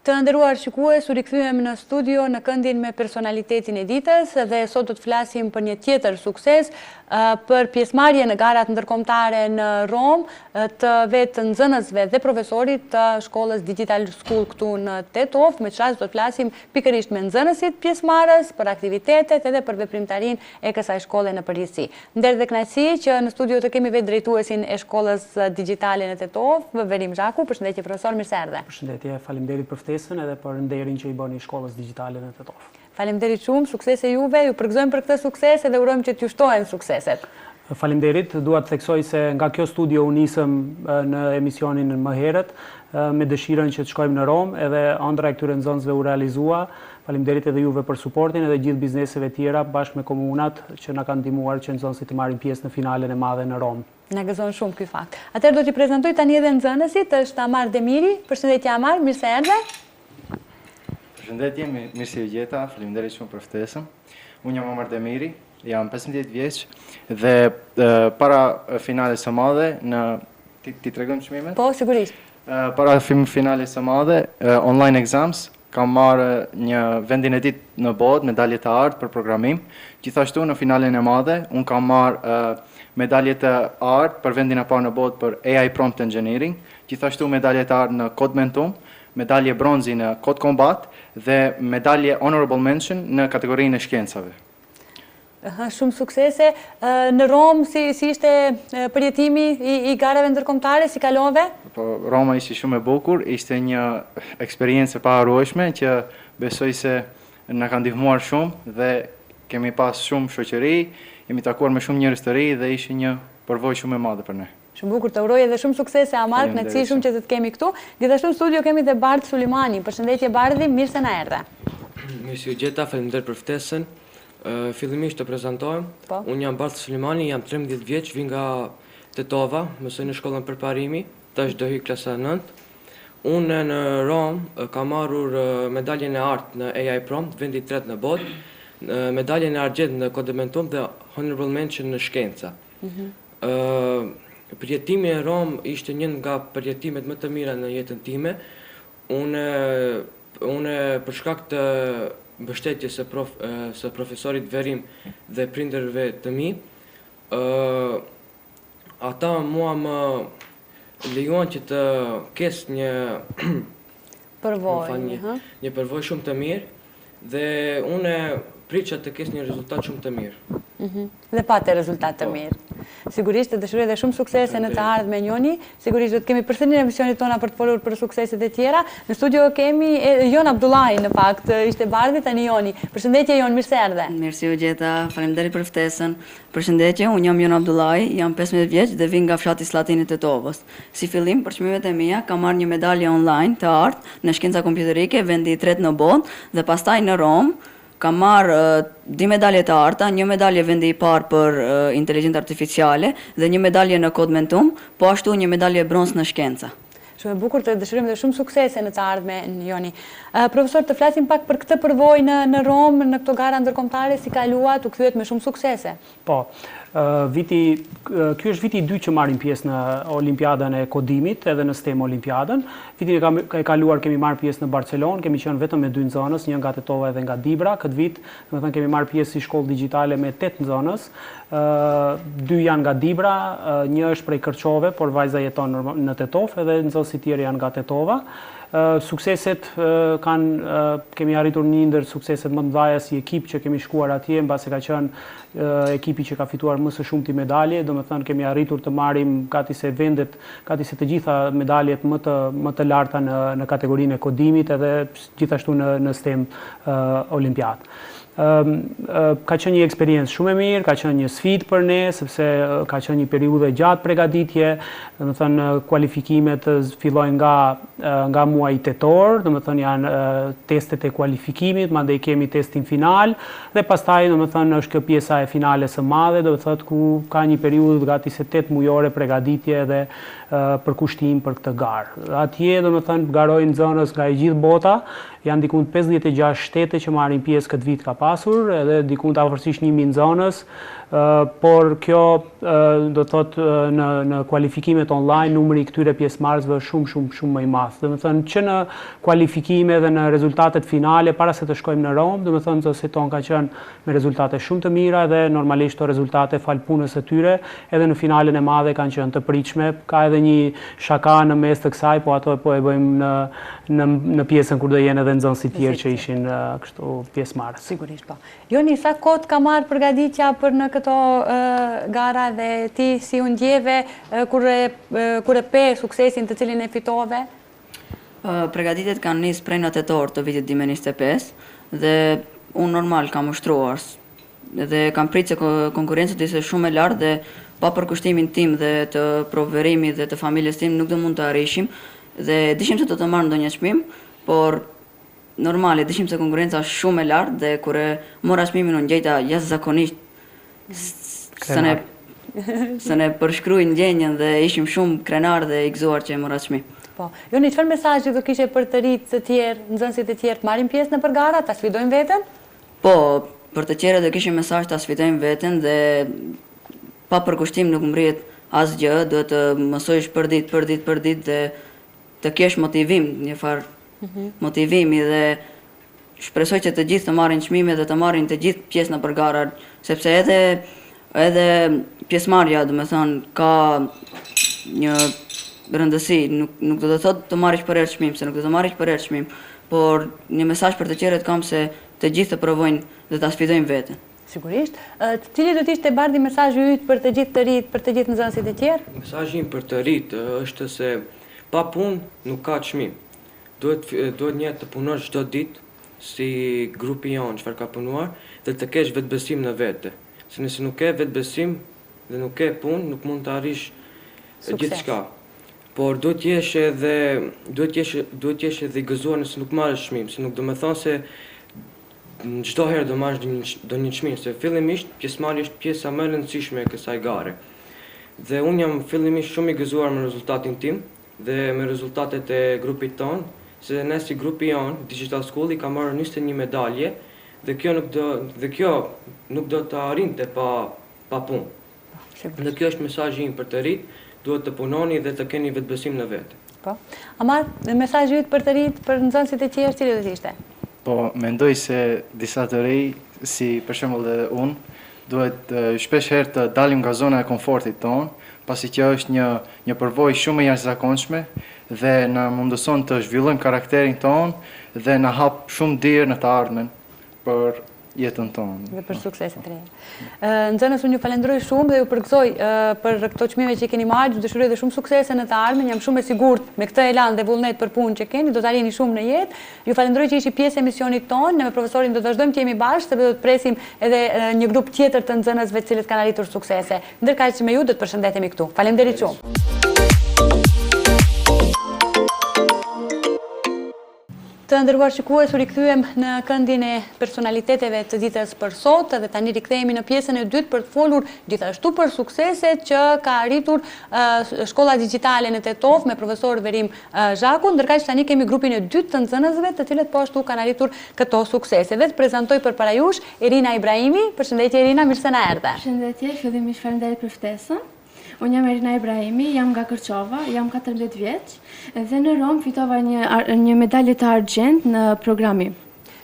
Të nderuar shikues, u rikthyem në studio në këndin me personalitetin e ditës dhe sot do të flasim për një tjetër sukses për pjesëmarrje në garat ndërkombëtare në Romë të vetë nxënësve dhe profesorit të shkollës Digital School këtu në Tetovë, me ç'rast do të flasim pikërisht me nxënësit pjesëmarrës për aktivitetet edhe për veprimtarinë e kësaj shkolle në përgjithësi. Nder dhe kënaqësi që në studio të kemi vetë drejtuesin e shkollës digjitale në Tetovë, Verim Zhaku. Përshëndetje profesor, mirë se erdhe. Përshëndetje, faleminderit për ftesën edhe për nderin që i bëni shkollës digjitale në Tetovë. Faleminderit shumë, suksese juve, ju përgëzojmë për këtë sukses edhe urojmë që t'ju shtohen sukseset. Faleminderit, dua të theksoj se nga kjo studio u nisëm në emisionin më herët me dëshirën që të shkojmë në Romë, edhe ëndrra e këtyre nxënësve u realizua. Faleminderit edhe juve për suportin edhe gjithë bizneseve tjera bashkë me komunat që na kanë ndihmuar që nxënësit të marrin pjesë në finalen e madhe në Romë. Na gëzon shumë ky fakt. Atëherë do t'i prezantoj tani edhe nxënësit, është Amar Demiri. Përshëndetje Amar, mirë se erdhe. Përshëndetje, mirë se ju gjeta, faleminderit shumë për ftesën. Unë jam Amar Demiri, jam 15 vjeç dhe para finales së madhe në t'i, t'i tregojmë çmimet? Po, sigurisht. Para finales së madhe, online exams, Kam marrë një vendin e dytë në botë, medalje të artë për programim. Gjithashtu në finalen e madhe, unë kam marrë medalje të artë për vendin e parë në botë për AI Prompt Engineering, gjithashtu medalje të artë në Codementum, medalje bronzi në Code Combat dhe medalje Honorable Mention në kategorinë e shkencave. Aha, shumë suksese. Në Romë, si, si ishte përjetimi i, i garave ndërkombëtare, si kalove? Po, Roma ishte shumë e bukur, ishte një eksperiencë e paharrueshme që besoj se na ka ndihmuar shumë dhe kemi pas shumë shoqëri, jemi takuar me shumë njerëz të ri dhe ishte një përvojë shumë e madhe për ne. Shumë bukur, të uroj edhe shumë suksese Amar, kënaqësi shumë që të të kemi këtu. Gjithashtu në studio kemi dhe Bardh Sulimani. Përshëndetje Bardhi, mirë se na erdhe. Mirë se ju gjeta, faleminderit për ftesën. Fillimisht të prezantohem. Po. Unë jam Bardh Sulimani, jam 13 vjeç, vij nga Tetova, mësoj në shkollën Përparimi, tash do hyj klasa 9. Unë në Romë kam marrur medaljen e artë në AI Prompt, vendi i tretë në botë, medaljen e argjendtë në Codementum dhe Honorable Mention në shkenca. Mhm. Përjetimi në Romë ishte një nga përjetimet më të mira në jetën time. Unë unë për shkak të mbështetjes së prof, së profesorit Verim dhe prindërve të mi, ë ata mua më lejuan që të kes një përvojë, një, një përvojë shumë të mirë dhe unë prisja të kes një rezultat shumë të mirë. Mhm. Dhe pate rezultat të po. mirë. Sigurisht të dëshiroj edhe shumë suksese në të ardhmen Joni. Sigurisht do të kemi përsëri në emisionet tona për të folur për sukseset e tjera. Në studio kemi Jon Abdullahi në fakt, ishte Bardhi tani Joni. Përshëndetje Jon, mirë se erdhe. Mirë se ju gjeta. Faleminderit për ftesën. Përshëndetje, unë jam Jon Abdullahi, jam 15 vjeç dhe vij nga fshati Sllatinë i Tetovës. Si fillim, për çmimet e mia, kam marrë një medalje online të artë në shkenca kompjuterike, vendi i tretë në botë dhe pastaj në Romë kam marrë dy medalje të arta, një medalje vendi i parë për inteligjencë artificiale dhe një medalje në Codementum, po ashtu një medalje bronz në shkenca. Shumë e bukur, të dëshirojmë dhe shumë suksese në të ardhmen, Joni. Profesor, të flasim pak për këtë përvojë në në Romë, në këto gara ndërkombëtare, si kaluat, u kthyet me shumë suksese. Po. Viti, ky është viti i dytë që marrim pjesë në Olimpiadën e Kodimit, edhe në STEM Olimpiadën. Vitin e, kam, e kaluar kemi marrë pjesë në Barcelonë, kemi qenë vetëm me dy nxënës, një nga Tetova edhe nga Dibra. Këtë vit, domethënë kemi marrë pjesë si shkollë digjitale me tetë nxënës. Ë dy janë nga Dibra, një është prej Kërçove, por vajza jeton në, në Tetovë, edhe nxënësit tjerë janë nga Tetova. Sukseset kanë kemi arritur një ndër sukseset më të mëdha si ekip që kemi shkuar atje, mbase ka qenë ekipi që ka fituar më së shumti medalje, domethënë kemi arritur të marrim gati se vendet, gati se të gjitha medaljet më të më të larta në në kategorinë e kodimit edhe gjithashtu në në STEM Olimpiadë. Ka qenë një eksperiencë shumë e mirë, ka qenë një sfidë për ne, sepse ka qenë një periudhë e gjatë pregatitje, domethënë kualifikimet fillojnë nga nga muaji tetor, domethënë janë testet e kualifikimit, mandej kemi testin final dhe pastaj domethënë është kjo pjesa e finales së madhe, do të thotë ku ka një periudhë gati se 8 mujore pregatitje dhe përkushtim për këtë garë. Atje domethënë garojnë nxënës nga e gjithë bota. Janë dikund 56 shtete që marrin pjesë këtë vit ka pasur, edhe dikund afërsisht 1000 nxënës, por kjo do të thotë në në kualifikimet online numri i këtyre pjesëmarrësve është shumë shumë shumë më i madh. Domethënë që në kualifikime dhe në rezultatet finale para se të shkojmë në Romë, domethënë nxënësit tonë ka qenë me rezultate shumë të mira dhe normalisht këto rezultate falë punës së tyre edhe në finalen e madhe kanë qenë të pritshme. Ka edhe një shaka në mes të kësaj, po ato po e bëjmë në në në pjesën kur do jenë edhe nxënësit tjerë që ishin kështu pjesëmarrës. Sigurisht po. Joni, sa kohë të ka marrë përgatitja për në këto gara dhe ti si u ndjeve kur e kur e pe suksesin të cilin e fitove? Pregatitjet kanë nisë prej në tetor të vitit 2025 dhe unë normal kam ushtruar dhe kam pritë se konkurrenca do ishte shumë e lartë dhe pa përkushtimin tim dhe të prof Verimit dhe të familjes tim nuk do mund të arrishim dhe dishim se do të marr ndonjë çmim, por normal e dishim se konkurrenca është shumë e lartë dhe kur e mora çmimin u ndjejta jashtëzakonisht s'e s'e përshkruaj ndjenjën dhe ishim shumë krenar dhe i gëzuar që e mora çmim. Po. Joni, çfarë mesazhi do kishe për të rinjtë të tjerë, nxënësit e tjerë të marrin pjesë nëpër gara, ta sfidojnë veten? Po, për të tjerët do kishim mesazh ta sfidojnë veten dhe pa përkushtim nuk mbrihet asgjë, duhet të mësojsh për ditë, për ditë, për ditë dhe të kesh motivim, një farë motivimi dhe Shpresoj që të gjithë të marrin çmime dhe të marrin të gjithë pjesë nëpër gara, sepse edhe edhe pjesëmarrja, domethënë, ka një rëndësi, nuk nuk do të thotë të marrësh përherë çmim, se nuk do të marrësh përherë çmim, por një mesazh për të tjerët kam se të gjithë të provojnë dhe ta sfidojnë veten. Sigurisht. Cili do të ishte Bardhi mesazhi yt për të gjithë të rinjtë, për të gjithë nxënësit e tjerë? Mesazhi im për të rinjtë është se pa punë nuk ka çmim. Duhet duhet një të punosh çdo ditë si grupi jonë çfarë ka punuar dhe të kesh vetëbesim në vete. Se nëse nuk ke vetëbesim dhe nuk ke punë nuk mund të arrish gjithçka. Por duhet të jesh edhe duhet të jesh duhet të jesh edhe i gëzuar nëse nuk marrësh çmim, se nuk do me thënë se çdo herë do marrësh ndonjë çmim, se fillimisht pjesëmarrja është pjesa më e rëndësishme e kësaj gare. Dhe unë jam fillimisht shumë i gëzuar me rezultatin tim, dhe me rezultatet e grupit tonë, se ne si grupi jonë, Digital School i ka marrë 21 medalje dhe kjo nuk do dhe kjo nuk do të arrinte pa pa punë. Dhe kjo është mesazhi im për të rinjtë, duhet të punoni dhe të keni vetëbesim në vete. Po. Amar, mesazhi yt për të rinjtë, për nxënësit e tjerë, cili do të ishte? Po, mendoj se disa të rinj, si për shembull edhe unë, duhet shpesh herë të dalim nga zona e komfortit tonë, pasi që është një një përvojë shumë e jashtëzakonshme dhe na mundëson të zhvillojmë karakterin tonë dhe na hap shumë dyert në të ardhmen për jetën tonë. Dhe për suksese të reja. Nxënës, unë ju falenderoj shumë dhe ju përgëzoj për këto çmime që keni marrë, ju dëshiroj dhe shumë suksese në të ardhmen, jam shumë e sigurt me këtë elan dhe vullnet për punë që keni, do të arrini shumë në jetë. Ju falenderoj që ishit pjesë e emisionit tonë, ne me profesorin do të vazhdojmë të jemi bashkë, sepse do të presim edhe një grup tjetër të nxënësve të cilët kanë arritur suksese. Ndërkaq me ju do të përshëndetemi këtu. Faleminderit shumë. Të nderuar shikues, u rikthyem në këndin e personaliteteve të ditës për sot dhe tani rikthehemi në pjesën e dytë për të folur gjithashtu për sukseset që ka arritur shkolla digjitale në Tetovë me profesor Verim Zhaku, ndërkaq tani kemi grupin e dytë të nxënësve të cilët po ashtu kanë arritur këto suksese. Vetë prezantoj përpara jush Erina Ibrahimi. Përshëndetje Erina, mirë se na erdhe. Përshëndetje, fillimisht faleminderit për ftesën. Unë jam Erina Ibrahimi, jam nga Kërçova, jam 14 vjeç dhe në Romë fitova një një medalje të argjendtë në programim.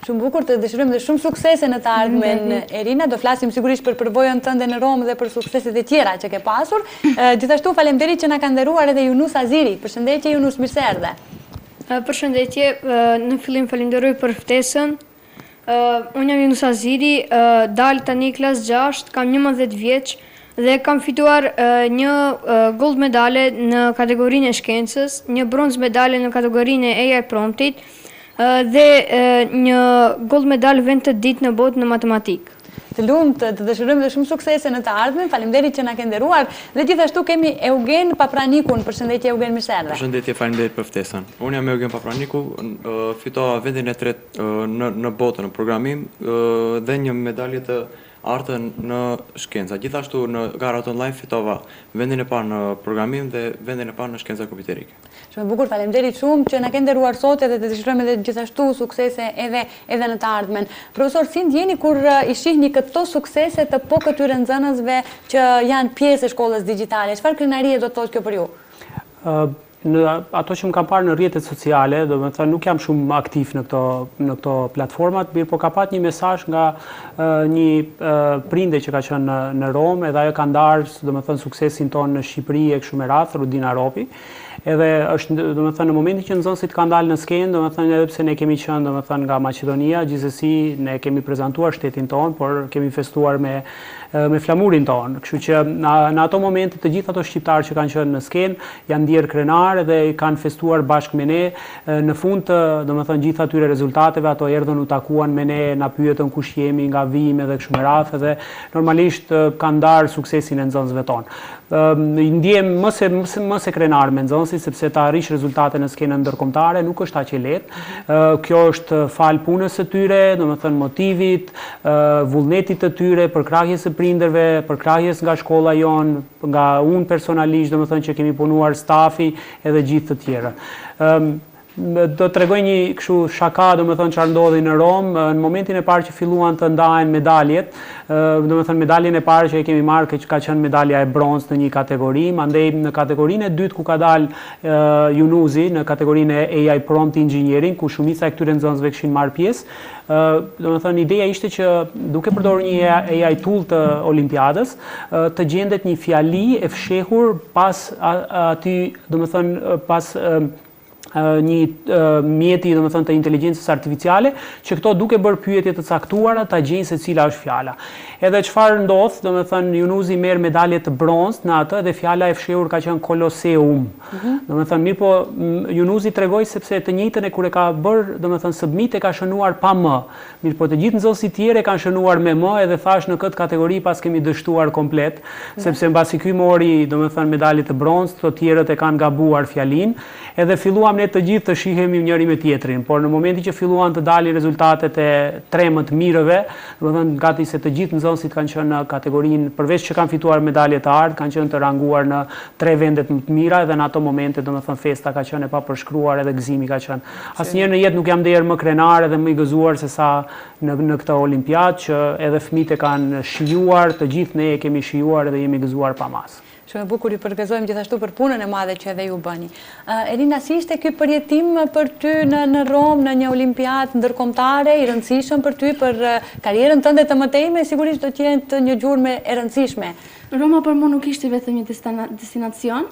Shumë bukur, të dëshirojmë dhe shumë suksese në të ardhmen, Erina. Do flasim sigurisht për përvojën tënde në Romë dhe për sukseset e tjera që ke pasur. Gjithashtu faleminderit që na ka nderuar edhe Junus Aziri. Përshëndetje Junus, mirë se erdhe. Përshëndetje, në fillim falenderoj për ftesën. Unë jam Junus Aziri, dal tani klasë 6, kam 11 vjeç dhe kam fituar një gold medale në kategorinë e shkencës, një bronz medale në kategorinë e AI promptit, dhe një gold medal vend të dytë në botë në matematikë. Të lumtë, të dëshirojmë dhe shumë suksese në të ardhmen. Faleminderit që na ke nderuar. Dhe gjithashtu kemi Eugen Papranikun. Përshëndetje Eugen, mirë se erdhe. Përshëndetje, faleminderit për ftesën. Unë jam Eugen Papraniku, fitova vendin e tretë në në botë në programim dhe një medalje të artë në shkenca. Gjithashtu në garat online fitova vendin e parë në programim dhe vendin e parë në shkenca kompjuterike. Shumë e bukur, faleminderit shumë që na ke nderuar sot edhe të dëshirojmë edhe gjithashtu suksese edhe edhe në të ardhmen. Profesor, si ndjeni kur i shihni këto suksese të po këtyre nxënësve që janë pjesë e shkollës digjitale? Çfarë krenarie do të thotë kjo për ju? Në ato që më kanë parë në rrjetet sociale, domethënë nuk jam shumë aktiv në këto në këto platformat, mirëpo ka pat një mesazh nga një prinde që ka qenë në në Romë, edhe ajo ka ndarë, domethënë suksesin tonë në Shqipëri e kështu me radhë, Rudina Ropi. Edhe është, domethënë në momentin që nxënësit kanë dalë në skenë, domethënë edhe pse ne kemi qenë, domethënë nga Maqedonia, gjithsesi ne kemi prezantuar shtetin tonë, por kemi festuar me me flamurin tonë. Kështu që në, në ato momente të gjithë ato shqiptarë që kanë qenë në skenë janë ndjerë krenarë dhe kanë festuar bashkë me ne. Në fund të, domethënë gjithë atyre rezultateve, ato erdhën u takuan me ne, na pyetën kush jemi, nga vijmë edhe kështu me radhë dhe normalisht kanë ndarë suksesin e nxënësve tonë. Ndjehem më se më se më se krenar me nxënësit sepse të arrish rezultate në skenën ndërkombëtare nuk është aq e lehtë. Kjo është falë punës së tyre, domethënë motivit, vullnetit të tyre, përkrahjes së prindërve, përkrahjes nga shkolla jonë, nga unë personalisht, domethënë që kemi punuar stafi edhe gjithë të tjerët. Do të tregoj një kështu shaka, domethënë çfarë ndodhi në Romë, në momentin e parë që filluan të ndahen medaljet, domethënë medaljen e parë që e kemi marrë që ka qenë medalja e bronztë në një kategori, mandej në kategorinë e dytë ku ka dalë Junuzi në kategorinë e AI Prompt Engineering, ku shumica e këtyre nxënësve kishin marrë pjesë, domethënë ideja ishte që duke përdorur një AI tool të Olimpiadës, të gjendet një fjali e fshehur pas aty, domethënë pas një mjeti, domethënë të inteligjencës artificiale, që këto duke bërë pyetje të caktuara ta gjejnë se cila është fjala. Edhe çfarë ndodh, domethënë Junuzi merr medalje të bronztë në atë dhe fjala e fshehur ka qenë Koloseum. Mm -hmm. Domethënë mirëpo Junuzi tregoi sepse të njëjtën e kur e ka bërë, domethënë submit e ka shënuar pa m. Mirëpo të gjithë nxënësit tjerë e kanë shënuar me m edhe thashë në këtë kategori paskemi dështuar komplet, sepse mbasi ky mori, domethënë medalje të bronztë, të tjerët e kanë gabuar fjalinë, edhe filluam ne të gjithë të shihemi njëri me tjetrin, por në momentin që filluan të dalin rezultatet e tre më të mirëve, domethënë gati se të gjithë nxënësit kanë qenë në kategorinë, përveç që kanë fituar medalje të artë, kanë qenë të ranguar në tre vendet më të mira edhe në ato momente, domethënë festa ka qenë e papërshkruar edhe gëzimi ka qenë. Asnjëherë në jetë nuk jam ndjerë më krenar edhe më i gëzuar se sa në në këtë olimpiadë që edhe fëmijët e kanë shijuar, të gjithë ne e kemi shijuar edhe jemi gëzuar pa masë. Shumë e bukur, ju përgëzojmë gjithashtu për punën e madhe që edhe ju bëni. Erina, si ishte ky përjetim për ty në në Romë, në një olimpiadë ndërkombëtare, i rëndësishëm për ty, për karrierën tënde të mëtejme, sigurisht do të jetë një gjurmë e rëndësishme. Roma për mua nuk ishte vetëm një destinacion,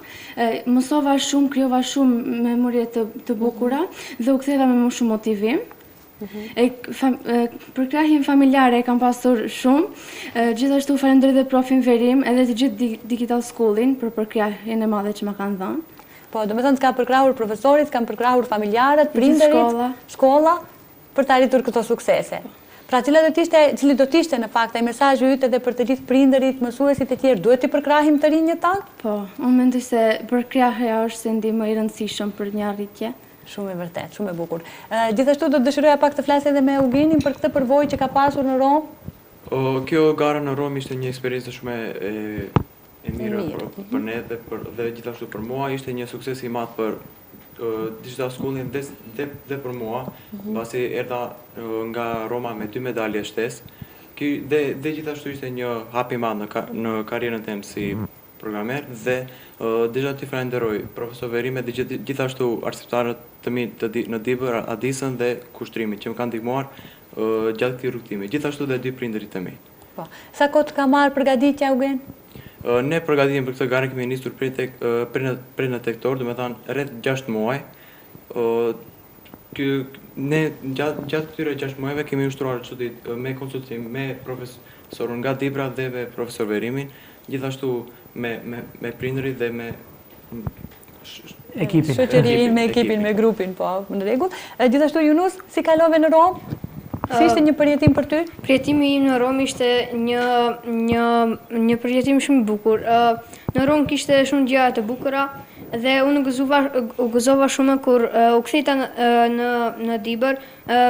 mësova shumë, krijova shumë memorie të, të bukura dhe u ktheva me më shumë motivim. Mhm. E, fam, përkrahjen familjare e kam pasur shumë. Gjithashtu falenderoj dhe profin Verim edhe të gjithë Digital Schoolin për përkrahjen e madhe që ma kanë dhënë. Po, domethënë të ka përkrahur profesori, të kanë përkrahur familjarët, prindërit, shkolla. shkolla për të arritur këto suksese. Pra cila do të ishte, cili do të ishte në fakt ai mesazhi yt edhe për të gjithë prindërit, mësuesit e tjerë, duhet t'i përkrahim të rinjët tanë? Po, unë mendoj se përkrahja është sendi më i rëndësishëm për një arritje. Shumë e vërtetë, shumë e bukur. Gjithashtu do të dëshiroja pak të flas edhe me Eugenin për këtë përvojë që ka pasur në Romë. Kjo gara në Romë ishte një eksperiencë shumë e e mirë për, për ne dhe për dhe gjithashtu për mua ishte një sukses i madh për Digital Schoolin dhe, dhe, dhe për mua, mm -hmm. pasi erdha nga Roma me dy medalje shtesë. Ky dhe dhe gjithashtu ishte një hap i madh në ka, në karrierën time si programer dhe uh, desha t'i falenderoj profesor Verimin dhe gjithashtu arsimtarët të mi të di, në Dibër, Adisën dhe Kushtrimin që më kanë ndihmuar uh, gjatë këtij rrugëtimi. Gjithashtu dhe dy prindërit e mi. Po. Sa kohë të ka marrë përgatitja Eugen? Ne përgatitjen për këtë garë kemi nisur prej tek prej në prej në tetor, domethënë rreth 6 muaj. Ky ne gjatë gjatë këtyre 6 muajve kemi ushtruar çdo ditë me konsultim me profesorun nga Dibra dhe me profesor Verimin, gjithashtu me me me prindërit dhe me ekipin. Shoqërinë me ekipin, me grupin, po, në rregull. Gjithashtu Junus, si kalove në Romë? Si ishte një përjetim për ty? Përjetimi im në Romë ishte një një një përjetim shumë i bukur. Në Romë kishte shumë gjëra të bukura dhe unë u gëzuva u gëzova shumë kur u ktheta në në Dibër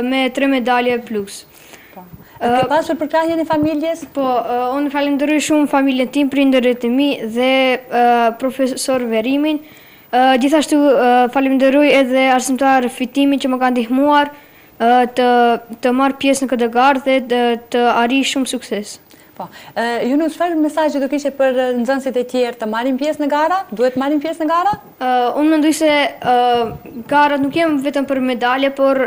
me tre medalje plus. Po. Ke pasur përkrahjen e familjes? Po, unë falenderoj shumë familjen tim, prindërit e mi dhe profesor Verimin. Gjithashtu falenderoj edhe arsimtar Fitimin që më ka ndihmuar të të marr pjesë në këtë garë dhe të, të arrij shumë sukses. Po. Junus, çfarë mesazhi do kishe për nxënësit e tjerë të marrin pjesë në gara? Duhet të marrin pjesë në gara? Unë mendoj se garat nuk janë vetëm për medalje, por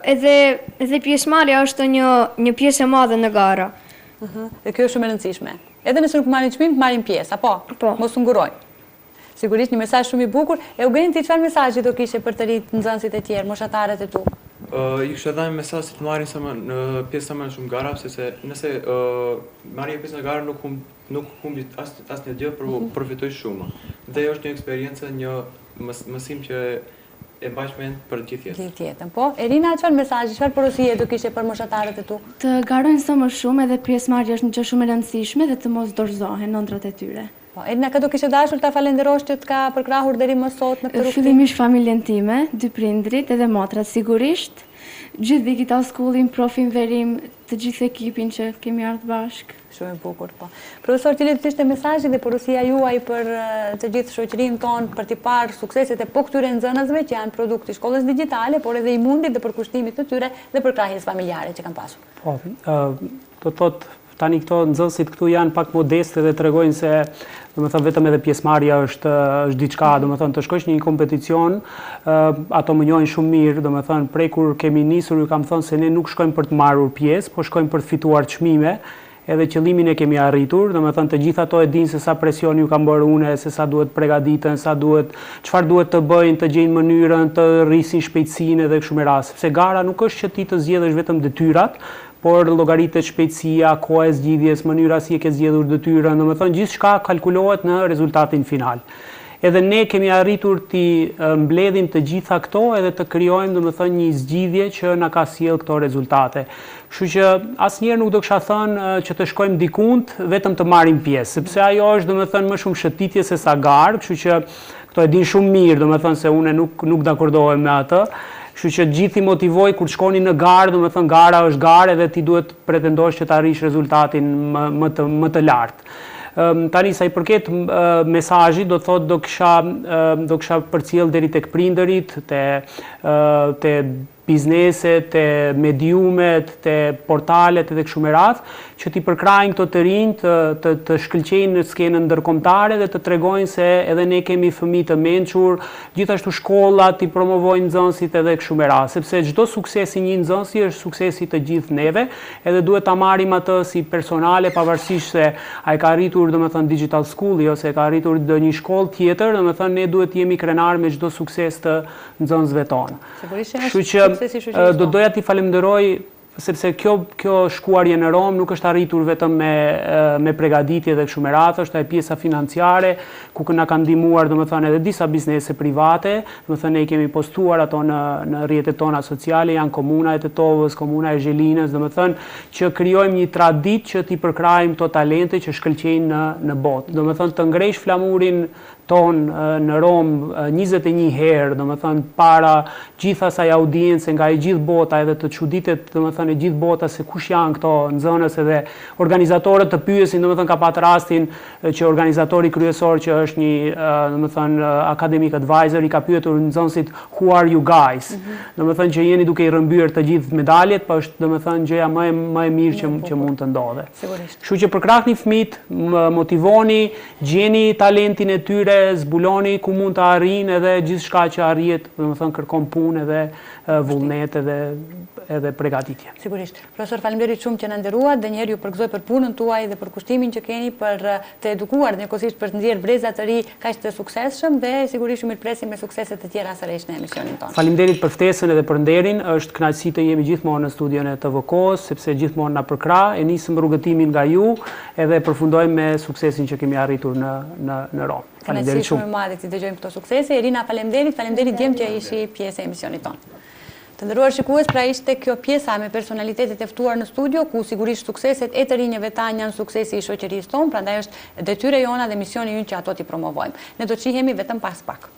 edhe edhe pjesëmarrja është një një pjesë e madhe në gara. Ëh, dhe kjo është shumë e rëndësishme. Edhe nëse nuk marrin çmim, të marrin pjesë, apo? Po. Mos u ngurrojnë. Sigurisht një mesazh shumë i bukur. Eugen, ti çfarë mesazhi do kishe për të rinjtë, nxënësit e tjerë, moshatarët e tu? I kisha dhënë mesazh të marrin sa më në pjesë sa më shumë gara, sepse nëse marrin pjesë në gara nuk hum nuk humbi as asnjë gjë, por mhm. përfitoj shumë. Dhe është një eksperiencë, një mësim që e mbaj mend për gjithë jetën. Gjithë jetën, po. Erina, çfarë mesazhi, çfarë porosie do kishe për moshatarët e tu? Të garojnë sa më shumë edhe pjesëmarrja është një gjë shumë e rëndësishme dhe të mos dorëzohen në ëndrrat e tyre. Po, Erina, kë do kishe dashur ta falenderosh që të ka përkrahur deri më sot në këtë rrugëtim? Fillimisht familjen time, dy prindërit edhe motrat sigurisht, gjithë Digital School-in, profin Verim, të gjithë ekipin që kemi ardhur bashkë. Shumë e bukur, po. Profesor, cili do të ishte mesazhi dhe porosia juaj për të gjithë shoqërinë tonë për t'i parë sukseset e po këtyre nxënësve që janë produkt i shkollës digjitale, por edhe i mundit dhe përkushtimit të tyre dhe përkrahjes familjare që kanë pasur? Po, do të thotë Tani këto nxënësit këtu janë pak modestë dhe tregojnë se, domethënë vetëm edhe pjesëmarrja është është diçka, domethënë të shkosh në një kompeticion, ato më njohin shumë mirë, domethënë prej kur kemi nisur ju kam thënë se ne nuk shkojmë për të marrur pjesë, po shkojmë për të fituar çmime, edhe qëllimin e kemi arritur, domethënë të gjithë ato e dinë se sa presion ju kam bërë une, se sa duhet pregaditen, sa duhet, çfarë duhet të bëjnë, të gjejnë mënyrën, të rrisin shpejtësinë edhe kështu me radhë, sepse gara nuk është që ti të zgjedhësh vetëm detyrat, por llogaritet shpejtësia, koha e zgjidhjes, mënyra si e ke zgjedhur detyrën, domethënë gjithçka kalkulohet në rezultatin final. Edhe ne kemi arritur t'i mbledhim të gjitha këto edhe të krijojmë domethënë një zgjidhje që na ka sjellë këto rezultate. Kështu që asnjëherë nuk do kisha thënë që të shkojmë dikund vetëm të marrim pjesë, sepse ajo është domethënë më shumë shëtitje se sa garë, kështu që Këto e dinë shumë mirë, domethënë se unë nuk nuk dakordohem me atë. Kështu që gjithë i motivoj kur të shkoni në garë, domethënë gara është garë edhe ti duhet të pretendosh që të arrish rezultatin më më të më të lartë. Tani sa i përket mesazhit, do të thotë do kisha do kisha përcjell deri tek prindërit, te te bizneset, te mediumet, te portalet edhe kështu me radhë, që t'i përkrahin këto të rinj të të të shkëlqejnë në skenën ndërkombëtare dhe të tregojnë se edhe ne kemi fëmijë të mençur, gjithashtu shkollat t'i promovojnë nxënësit edhe kështu me radhë, sepse çdo sukses i një nxënësi është sukses i të gjithë neve, edhe duhet ta marrim atë si personale pavarësisht se a e ka arritur domethënë Digital School-i ose e ka arritur ndonjë shkollë tjetër, domethënë ne duhet të jemi krenarë me çdo sukses të nxënësve tonë. Kështu që do doja t'i falenderoj sepse kjo kjo shkuarje në Romë nuk është arritur vetëm me me pregaditje dhe kështu me radhë, është ajo pjesa financiare ku na kanë ndihmuar domethënë edhe disa biznese private, domethënë ne i kemi postuar ato në në rrjetet tona sociale, janë komuna e Tetovës, komuna e Zhelinës, domethënë që krijojmë një traditë që t'i përkrahim këto talente që shkëlqejnë në në botë. Domethënë të ngrejsh flamurin tonë në Romë 21 herë, domethënë para gjithë asaj audience nga e gjithë bota edhe të çuditet, domethënë e gjithë bota se kush janë këto nxënës edhe organizatorët të pyesin, domethënë ka pat rastin që organizatori kryesor që është një, domethënë academic advisor i ka pyetur nxënësit who are you guys? Mm -hmm. Domethënë që jeni duke i rrëmbyer të gjithë medaljet, po është domethënë gjëja më e më e mirë që që mund të ndodhe. Sigurisht. Kështu që përkrahni fëmijët, motivoni, Gjeni talentin e tyre, zbuloni ku mund të arrijnë edhe gjithçka që arrihet, domethënë kërkon punë edhe vullnet edhe edhe pregatitje. Sigurisht. Profesor, faleminderit shumë që na nderuat dhe njëherë ju përgëzoj për punën tuaj dhe përkushtimin që keni për të edukuar dhe njëkohësisht për të nxjerrë breza të ri kaq të suksesshëm dhe sigurisht ju mirëpresim me suksese të tjera sërish në emisionin tonë. Faleminderit për ftesën edhe për nderin, është kënaqësi të jemi gjithmonë në studion e TV Kohës, sepse gjithmonë na përkrah, e nisëm rrugëtimin nga ju, Edhe e përfundojmë me suksesin që kemi arritur në në në Romë. Faleminderit shumë. Kënaqësi shumë e madhe t'i dëgjojmë këto suksese. Irina, faleminderit, faleminderit djem që ishi pjesë e emisionit tonë. Të nderuar shikues, pra ishte kjo pjesa me personalitetet e ftuar në studio, ku sigurisht sukseset e të rinjëve tanë janë suksesi i shoqërisë tonë, prandaj është detyrë e jona dhe misioni ynë që ato t'i promovojmë. Ne do të shihemi vetëm pas pak.